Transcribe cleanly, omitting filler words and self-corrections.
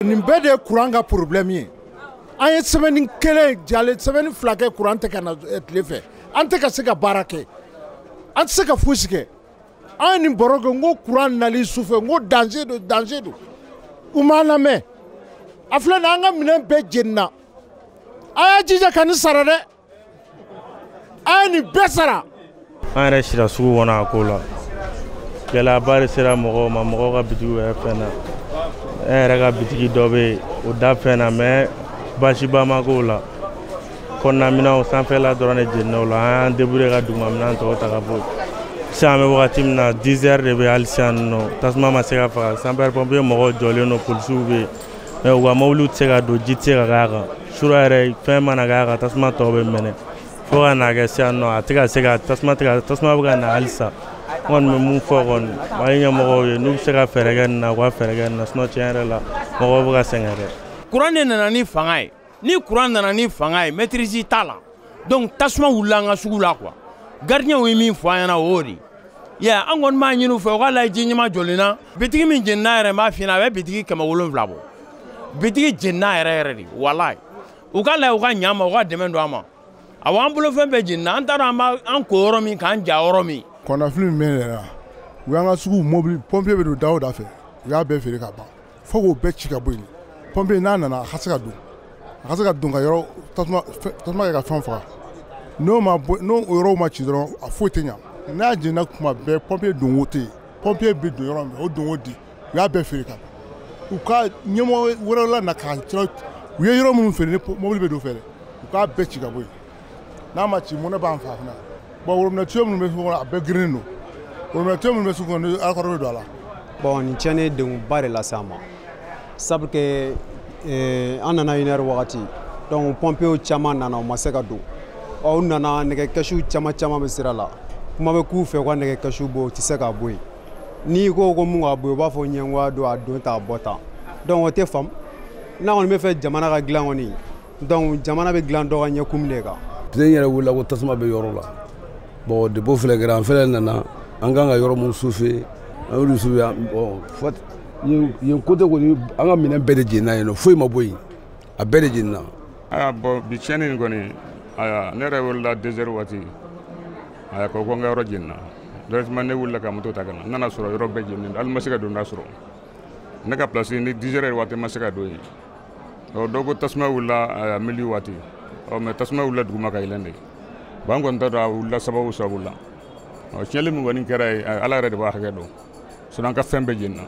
Nin bɛɛ de ye courant ka problème ye. An ye semaine kelen jalen, semaine 2 kɛ, courant tɛ ka na tile fɛ. An tɛ ka se ka baara kɛ, an tɛ se ka fosi kɛ. An ye nin baro kɛ, n ko courant nali sufɛ, n ko danger don, danger don. U m'an lamɛn. A filɛ nin, an ka minɛn bɛɛ jenina. A y'a jija ka nin sara dɛ, a ye nin bɛɛ sara. An yɛrɛ sira sugu kɔnɔ, a ko la gɛlɛyaba de sera mɔgɔw ma. Mɔgɔw ka bitigiw yɛrɛ fɛn na, e yɛrɛ ka bitigi dɔ bɛ yen, o da fɛn na, mais baasiba ma k'o la. Kɔnɔna sanfɛla dɔrɔn de jenina o la. An y'an débrouiller ka dugumaminɛn tɔw ta ka bɔ yen. Sisan an bɛ wagati min na, 10 heures de bɛ hali sisan nɔ, tasuma ma se ka faga. Sapeur pompier mɔgɔw jɔlen don, polisiw bɛ yen, mais u ka mobiliw tɛ se ka don, ji tɛ se ka k'a kan. Sura yɛrɛ, fɛn mana k'a kan, tasuma tɔ bɛ mɛnɛ. Fo ka n'a kɛ sisan nɔ, a tɛ ka se ka tasuma tɛ ka tasuma bɛ ka na halisa. N kɔni bɛ mun fɔ kɔni Mali ɲɛmɔgɔw ye, n'u bɛ se ka fɛɛrɛ kɛ nin na, u ka fɛɛrɛ kɛ nin na, sinon tiɲɛ yɛrɛ la, mɔgɔw bɛ ka sɛgɛn dɛ. Courant de nana ni fanga ye. Ni courant nana ni fanga ye, maîtrise t'a la. Donc tasuma wulila an ka sugu la quoi. Gardien ye min fɔ an ɲɛna, o y'o de ye. An kɔni b'a ɲini u fɛ, u ka lajɛ ji ɲuman jɔlen na. Bitigi min jenina yɛrɛ, n b'a f'i ɲɛna, a bɛ bitigi 700 bɔ. Bitigi jenina yɛrɛ yɛrɛ de, walayi. U ka lajɛ, u ka ɲɛ an ma, u ka dɛmɛ don an ma. Awɔ, an bolofɛn bɛɛ jenina. An t'a dɔn an b'an ko yɔrɔ min, k'an ja yɔrɔ min. Kɔnɔnafili min bɛ ne yɛrɛ la, u y'an ka sugu mobili, pompier bɛ don da o da fɛ, u y'a bɛɛ feere ka ban. Fo k'o bɛɛ ci ka bɔ yen. Pompier n'a nana, a ka se ka don, a ka se ka don ka yɔrɔ tasuma tasuma kɛ ka fɛn faga. N'o ma bɔ, n'o yɔrɔw ma ci dɔrɔn, a foyi tɛ ɲa. N'a jiginna kuma bɛɛ, pompier donko tɛ yen. Pompier bɛ don yɔrɔ min, o donko di, u y'a bɛɛ feere ka ban. U ka ɲɛmɔgɔ wɛrɛw la na k'a u ye yɔrɔ minnu feere ni mobili bɛ don fɛ dɛ, u k'a bɛɛ ci ka bɔ yen. N'a ma ci, mɔnɛ b'an fa fana. Bon, robinet tuyau minnu bɛ sugu kɔnɔ, a bɛɛ girinnen don. Robinet tuyau minnu bɛ sugu kɔnɔ, ni alakɔrɔ bɛ don a la. Bon, nin tiɲɛni ye degunba de lase an ma, sabu que an nana une heure wagati, donc pompiers caman nana, u ma se ka don. Ɔ, u nana, nɛgɛ kɛsiw caman caman bɛ sira la. Kuma bɛ k'u fɛ u ka nɛgɛ kɛsiw bɔ, u tɛ se k'a bɔ yen. N'i ko ko mun k'a bɔ yen, u b'a fɔ ɲɛngoya don, a don ta, a bɔ tan. Donc o tɛ faamu. N'a kɔni bɛ fɛ jamana ka dilan kɔni, donc jamana bɛ dilan dɔ ka ɲɛkun de kan. N yɛrɛ wulila ko tasuma bɛ yɔrɔ la. Bon, depuis filɛ kɛra, an fɛnɛ nana, an kan ka yɔrɔ mun sufe, an y'olu sufe. Bon, yen côté kɔni, an ka minɛn bɛɛ de jenina yen nɔ, foyi ma bɔ yen, a bɛɛ de jenina. Aya, bon, bi tiɲɛni nin kɔni, aya, ne yɛrɛ wulila 2 heures waati, aya, ko n ka yɔrɔ jenina. Directement ne wulila ka moto ta ka na, n nana sɔrɔ yɔrɔ bɛɛ jeninen don, hali ma se ka don da sɔrɔ. Ne ka place ni 10 heures waati, ma se ka don yen. Ɔ, dɔw ko tasuma wulila, aya, mili waati. Ɔ, mais tasuma wulila duguma ka yɛlɛn de. Bon, an kɔni t'a dɔn a wulila sababu sababu la. Ɔ, tiɲɛli min kɔni kɛra yen, Ala yɛrɛ de b'a hakɛ dɔn, sinon an ka fɛn bɛɛ jenina.